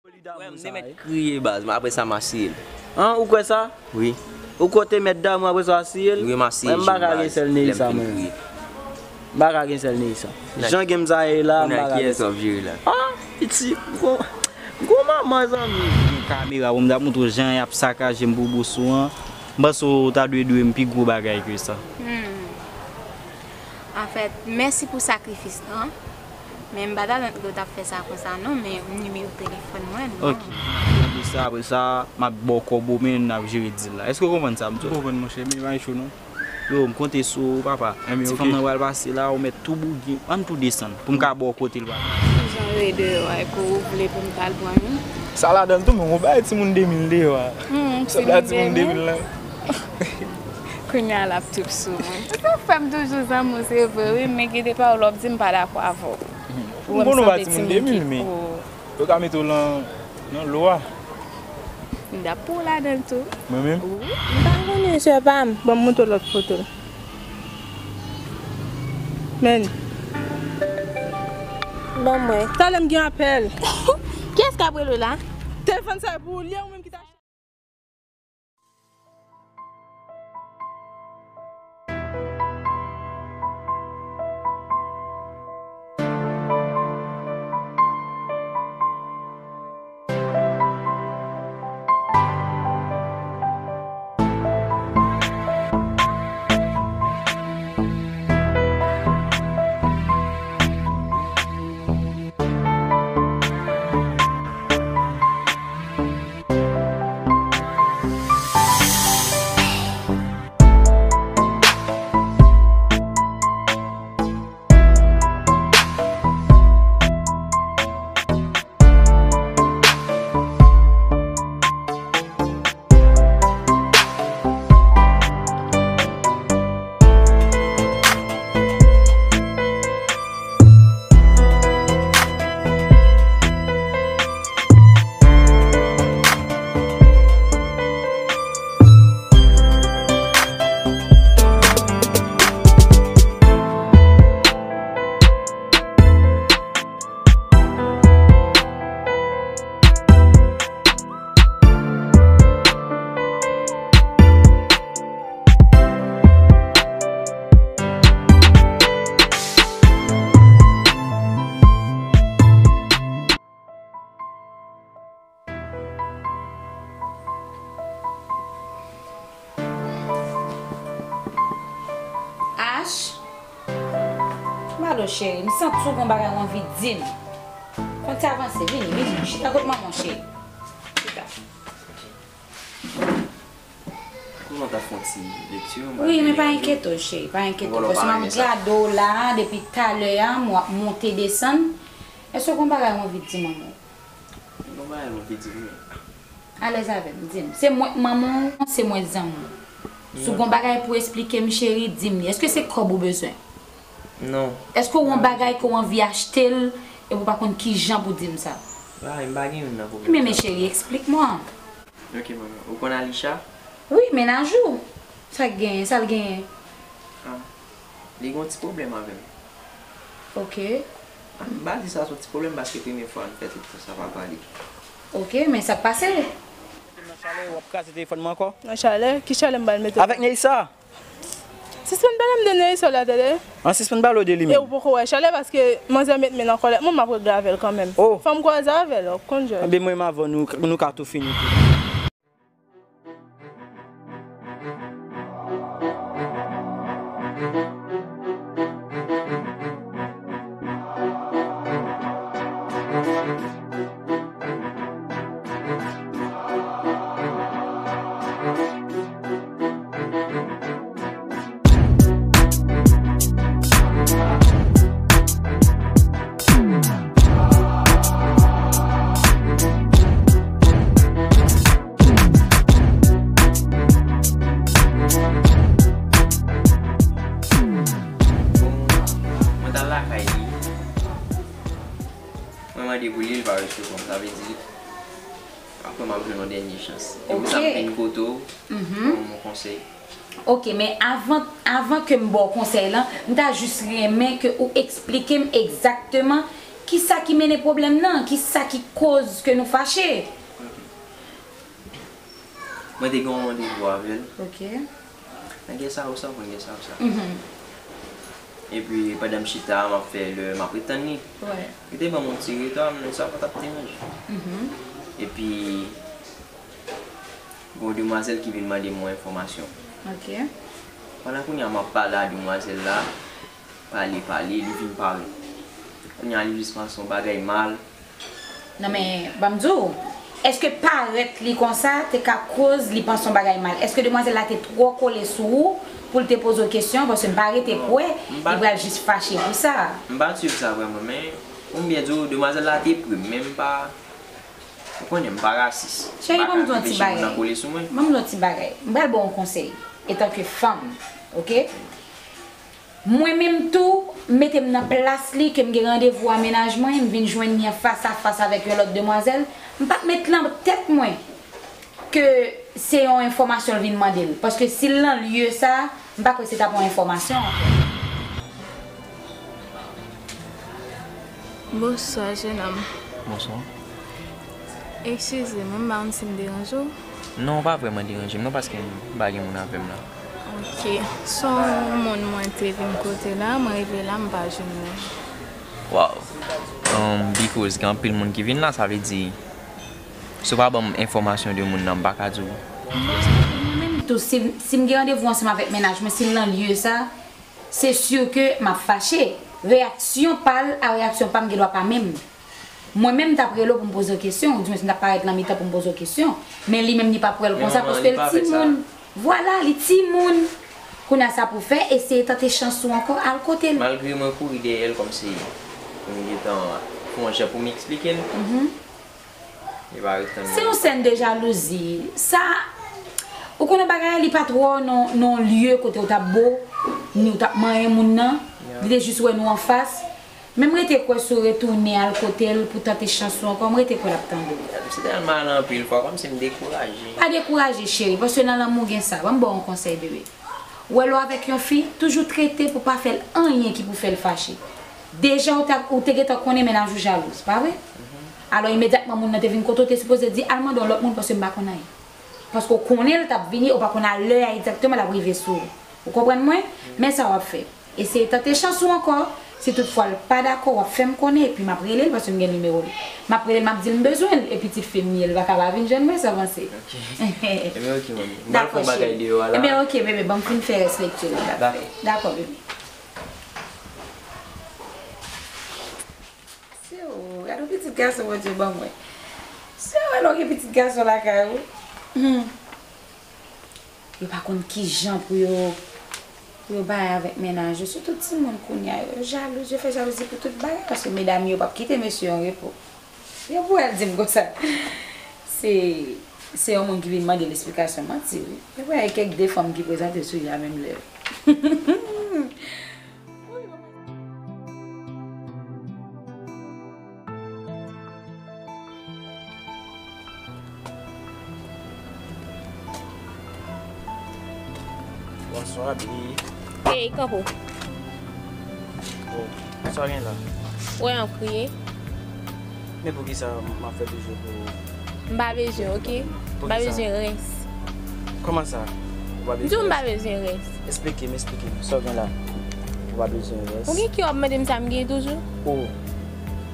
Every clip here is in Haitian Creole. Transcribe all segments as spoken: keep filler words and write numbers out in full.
Frè m te mèt kriye baz, men apre sa m asiye l. An, ou kwè sa? Wi. Ou kwè w te mèt damou apre sa w asiye l? Wi, m asiye l. Mwen m pa ka gen sèl Neïsa mwen. M pa ka gen sèl Neïsa. Jan game sa ye la, m pa ka gen sèl. Kiyès w ap jere la? Ah, piti, m gon, m gon manman zanmi. Gen kamera pou m ta montre w jan y ap sakaje m pou bous ou an. M panse w ta dwe dwe m pi gwo bagay ke sa. Hmm. Anfèt, mèsi pou sakrifis lan. Men m pa t atann ke w t ap fè sa konsa non, men nimewo telefòn mwen non. Ok. Apre sa, apre sa, m ap ba w kòb ou, men n ap jere deal la. Èske w konprann sa m di w? M konprann, monchè, men pa cho non. Yo, m konte sou ou, papa. Ti fanm nan pral pase la, ou mèt tou bougi. Ann tou desann, pou m ka ba w kote l pral. Kijan rete a, e pou ou vle pou m t al pran youn? Sa ladan l tou, men ou bay timoun de mil deyò a. Hmm, timoun de mil la. Kounye a l ap trip sou mwen. Sa fè m toujou zanmi w, se vre wi, men gade pa w lè w ap di m pa dakò avè w. M konnen w pa timoun de mil, men yo ka mete w lan, nan lo a. M t ap pran w ladan l tou. Mwen menm? Wi. M pa konnen, sè pa m. Ban m montre w lòt foto l. Men. Ban mwen. Talè m gen apèl. Kiyès k ap rele w la? Telefòn sa e pou ou, li e ou menm ki ta Ash, Malo cheri, m santi w gon bagay w anvi di m. Fè w ti avanse, vini, vini, chita kot manman w cheri. Chita. Kouman w ta fè yon ti lekti, m pa... Wi, men pa enkyete w, cheri, pa enkyete w. Paske m ap gade w la, depi talè a, m w ap monte desann. Èske w gon bagay w anvi di manman w? M gon bagay m anvi di l, wi. Alèz avè m, di m. Se mwen k manman w, se mwen k zanmi w. Si w gon bagay pou w esplike m, cheri, di m li. Èske se kòb ou bezwen? Non. Èske w gon bagay ke w anvi achte l, epi w pa konn kijan pou di m sa? Pa, m pa gen youn nan pwoblèm sa. Men, men cheri, explique-moi. Ok, manman. Ou konn Alisha? Wi, mennaj ou. Sa k genyen? Sa l genyen? Ah, li gen yon ti pwoblèm avè m. Ok. Ah, m pa di sa se yon ti pwoblèm paske premye fwa n fè tout sa pa pale. Ok, men sa k pase? Nan chalè, w ap kraze telefòn mwen ankò? Nan chalè? Ki chalè m pral mete? Avèk Neïsa. Sispann pale m de Neïsa la, tande. An sispann pale w de li menm. E ou poko wè chalè paske manzè met men nan kòlèt mwen, m ap regle avè l kanmenm. Oh. Fò m kwaze avè l, w ap konn jwèt. Anben mwen menm avè w, nou, nou ka tou fini tou. Bon, mwen t al lakay li. Mwen mande pou li, li pa resevwa m. Sa vle di, apre m ap jwenn yon dènye chans. E pou sa m vin kote w, ban m yon konsèy. Ok, men avan, avan ke m ba w konsèy lan, m ta jis renmen ke ou eksplike m egzakteman Kisa ki mennen pwoblèm nan? Kisa ki koz ke nou fache? Mwen te gen yon randevou avè l. Ok. Nan gen sa ou sa, mwen gen sa ou sa. Mhm. Epi pandan m chita, m ap fè lè, m ap ret tann li. Wè. Li te ban m yon ti reta, m sa pa t ap deranje. Mhm. Epi gen yon demwazèl ki vin mande m yon enfòmasyon. Ok. Pandan kounye a m ap pale a demwazèl la, pale, pale, li vin parèt. Kounye a li jis panse yon bagay mal. Non, men, ban m di w, èske parèt li konsa te ka koz li panse yon bagay mal? Èske demwazèl la te twò kole sou ou pou l te poze w kesyon? Paske m pa rete kwè li pral jis fache pou sa. M pa t swiv sa vrèman, men pou m byen di w, demwazèl la te pre m, men m pa, ou konnen, m pa rasis. Cheri, ban m di w yon ti bagay. Ban m di w yon ti bagay. M pral ba w yon konsèy, etanke fanm, ok? Mwen menm tou, mete m nan plas li, ke m gen randevou a mennaj mwen, m vin jwenn li an fas a fas avèk yon lòt demwazèl, m pa t met lan tèt mwen ke se yon enfòmasyon l vin mande l. Paske si l nan lye sa, m pa kwè se t ap yon enfòmasyon ankò. Bonswa, jennonm. Bonswa. Eskize m, m pa konn si m deranje w. Non, w pa vrèman deranje m non, paske m pa gen moun avè m la. Ok. Se yon moun mwen te vin kote la, mwen rive la, m pa jwenn li. Waw. Um, because gen anpil moun ki vin la, sa vle di, si w pa ban m enfòmasyon de moun nan, m pa ka di w. Mwen menm tou, si, si m gen randevou ansanm avèk mennaj mwen, si l nan lye sa, se si ke m ap fache. Reyaksyon pa l a reyaksyon pa m gen dwa pa menm. Mwen menm, m t ap rele w pou m poze w kesyon, oudimwens m t ap parèt nan mitan pou m poze w kesyon. Men li menm, li p ap wè l konsa, paske l timoun. Vwala, li timoun. Kounye a sa pou fè, eseye tante chans ou ankò, al kote l. Malgre mwen kouri dèyè l kòmsi pou m gentan fè yon jan pou m eksplike l. Mhm. Li pa ret tann mwen. Se yon sèn de jalouzi. Sa, ou konnen bagay la, li pa twò nan, nan lye kote w t ap bo, ni w t ap manyen moun nan. Ya. Li te jis wè nou anfas. Men m rete kwè si w retounen al kote l pou tante chans ou ankò, m rete kwè l ap tande w. Se tèlman anpil fwa, kòmsi m dekouraje. Pa dekouraje, cheri, paske nan lanmou gen sa. Ban m ba w yon konsèy, bebe. Ou wè lè w avèk yon fi, toujou trete pou pa fè l anyen ki pou fè l fache. Deja ou t ap, ou te gentan konnen mennaj ou jalouz, pa vre? Mhm. Alò, imedyatman moun nan te vin kote w, te sipoze di, "Al mande yon lòt moun paske m pa konn anyen." Paske w konnen l t ap vini, ou pa konn a lè a egzakteman l ap rive sou ou. Ou konprann mwen? Mhm. Men sa w ap fè. Eseye tante chans ou ankò. Si toutfwa l pa dakò, w ap fè m konnen, epi m ap rele l, paske m gen nimewo l. M ap rele l, m ap di l m bezwen l, e pitit fi m li ye, l pa ka pa vin jwenn mwen, sa vanse. Ok. Ebyen, ok, manmi. M pral fè yon bagay deyò a la. Ebyen, ok, bebe, ban m fin fè rès lekti la. Dakò. Dakò, bebe. Se ou, gade yon pitit gason Bondye ban mwen. Se ou, alò gen pitit gason lakay ou. Hmm. Yo pa konn kijan pou yo, pou yo bay avèk mennaj yo. Sitou timoun kounye a, yo jalouz, yo fè jalouzi pou tout bagay, paske medam yo p ap kite mesye yo an repo. Yo pou al di m konsa. Se, se yon moun ki vin mande l esplikasyon, manti wi. Yo pral gen kèk de fanm ki prezante sou li a menm lè. Bonswa, Bi. Ey, kanpe w. Oh, sa w gen la? Wè, an kriye. Men poukisa m ap fè toujou pou... M pa bezwen, ok? M pa bezwen rès. Kòman sa? Ou pa bezwen rès? M di w m pa bezwen rès. Esplike m, esplike m. Sa w gen la? Ou pa bezwen rès? Ou gen ki w ap mande m sa m gen toujou? Oh.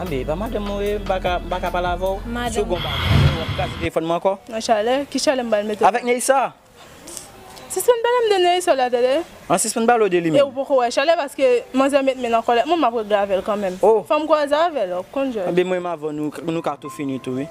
Anben, e pa madanm mwen ye, m pa ka, m pa ka pale avè w. Madanm. Si w gon bagay, w ap kraze telefòn mwen ankò. Nan chalè? Ki chalè m pral mete? Avèk Neissa. Sispann pale m de Neissa la, tande. An sispann pale w de li menm. E ou poko wè chalè paske manzè met men nan kòlèt mwen, m ap regle avè l kanmenm. Oh. Fò m kwaze avè l, w ap konn jòj. Anben, mwen menm avè w, nou, nou ka tou fini tou, wi.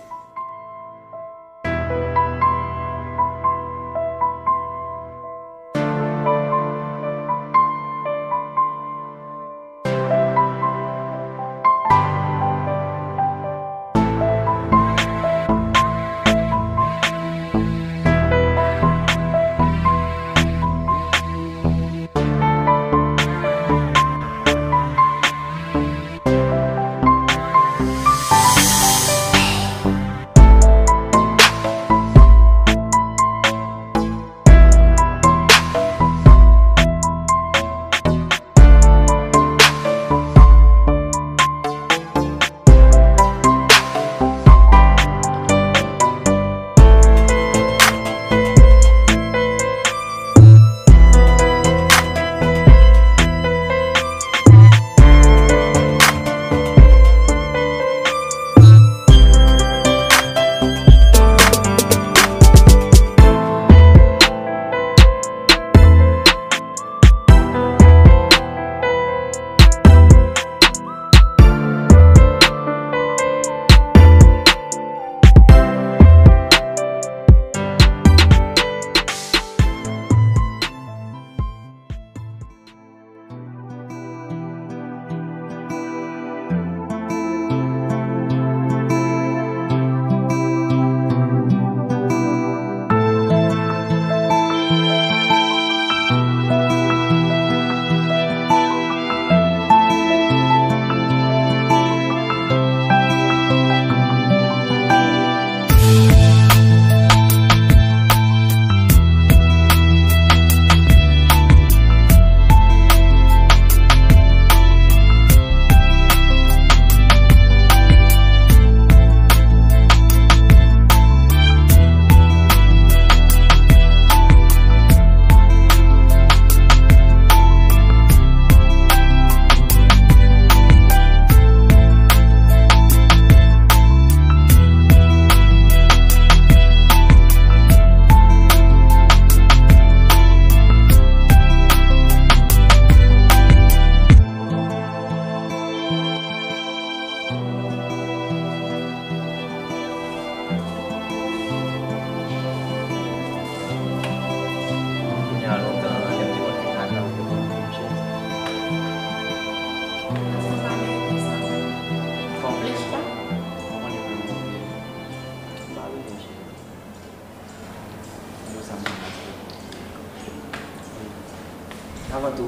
Avan tou,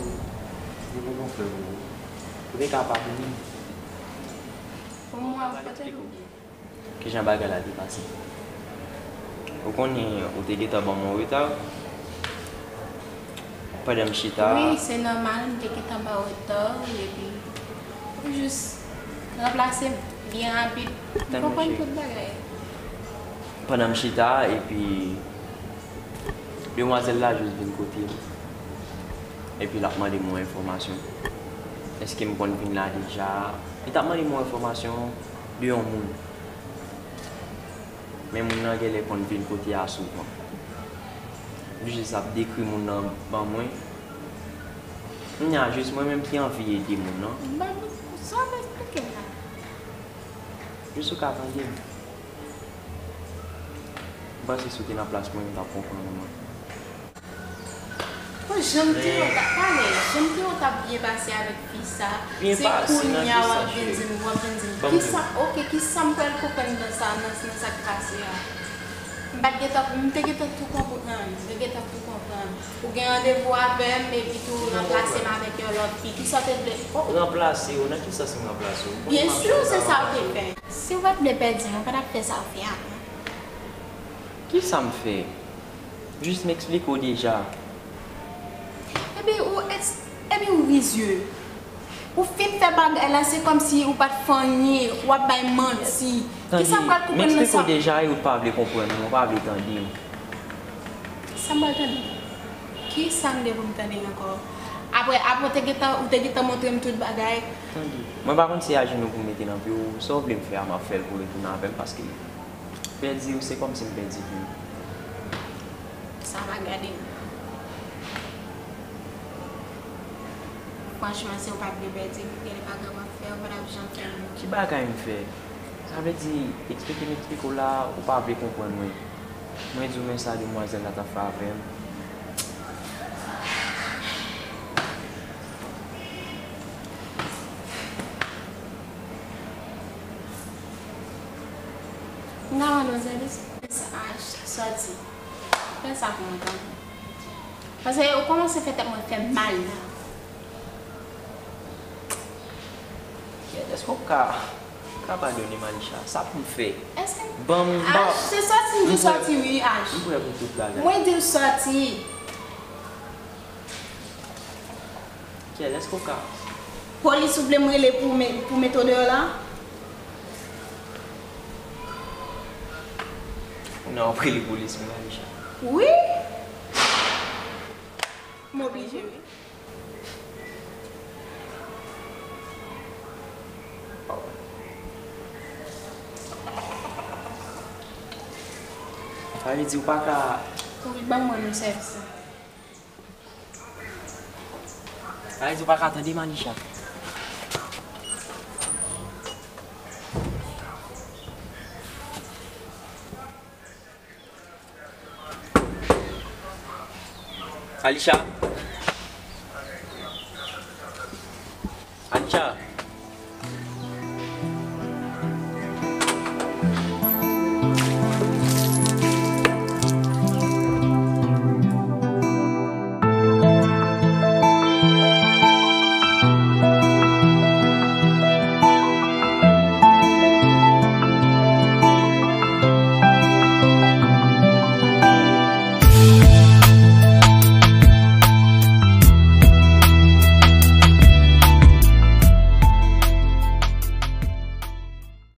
li pou bon frè w. Ou te ka pa vini. Pou mwen, ou pa te vini. Kijan bagay la te pase? Ou konnen, ou te gentan ban mwen reta. Pandan m chita. Wi, se nòmal, m te gentan ba w reta, epi ou jis ranplase m byen rapid. M konprann tout bagay. Pandan m chita, epi demwazèl la jis vin kote m. Epi l ap mande m yon enfòmasyon. Èske m konn vin la deja? Li t ap mande m yon enfòmasyon de yon moun. Men moun nan genlè konn vin kote a souvan. Li jis ap dekri moun nan ban mwen. Kounye a, jis mwen menm ki anvi ede moun nan. Ban nou, sa w ap eksplike m la? Jis ou ka tande m. M panse si w te nan plas mwen, m t ap konprann ou mwen. Bon, jan m te wè w t ap pale, jan m te wè w t ap byen pase avèk fi sa, se kounye a w ap vin di m, w ap vin di m, kisa, oke, kisa m pral konprann nan sa, nan, nan sa k pase a? M pa t gentan, m te gentan tou konprann, m te gentan tou konprann. Ou gen randevou avè m, epi tou ou ranplase m avèk yon lòt fi, kisa w te vle? Oh. Ranplase w? Nan ki sans m ranplase w? Byen si, se sa w te fè. Si w pa t vle pèdi m, ou pa t ap fè sa w fè a non. Kisa m fè? Jis m eksplike w deja. Epi ou eks-, epi ou rizye. Ou fin fè bagay la, se kòmsi ou pa t fè anyen, w ap bay manti. Kisa m pral konprann nan sa? M eksplike w deja e ou pa vle konprann mwen, ou pa vle tande m. Sa m pral tande? Kisa m gen pou m tande ankò? Apre, apre w te gentan, ou te gentan montre m tout bagay. Tande. Mwen pa konn si ajenou pou w mete nan pye w, sa w vle m fè a, m ap fè l pou w retounen avè m, paske pèdi w, se kòmsi m pèdi vi m. Sa pa gade m. Franchman, si w pa t vle pèdi m, genlè bagay w ap fè, w pa t ap janm fè l. Ki bagay m fè? Sa vle di, eksplike m eksplike w la, ou pa vle konprann mwen. Mwen di w men sa demwazèl la t ap fè avè m. M ka mande w sèvis? Sòti. Fè sa pou mwen, tanpri. Paske ou kòmanse fè tèt mwen fè mal la. Kiyès, èske w ka, ka padone m, Alisha? Sa pou m fè? Èske... Ban m, ban... Ash, se sòti m di w sòti wi, Ash. M prè pou tout bagay. Mwen di w sòti. Kiyès, èske w ka... Polis ou vle m rele pou me-, pou mete w deyò la? Ou nan w ap rele polis wi, Alisha. Wi. M oblije wi. Sa vle di ou pa ka... Wi, ban mwen non sèvis la. Sa vle di ou pa ka tande m, Alisha. Alisha,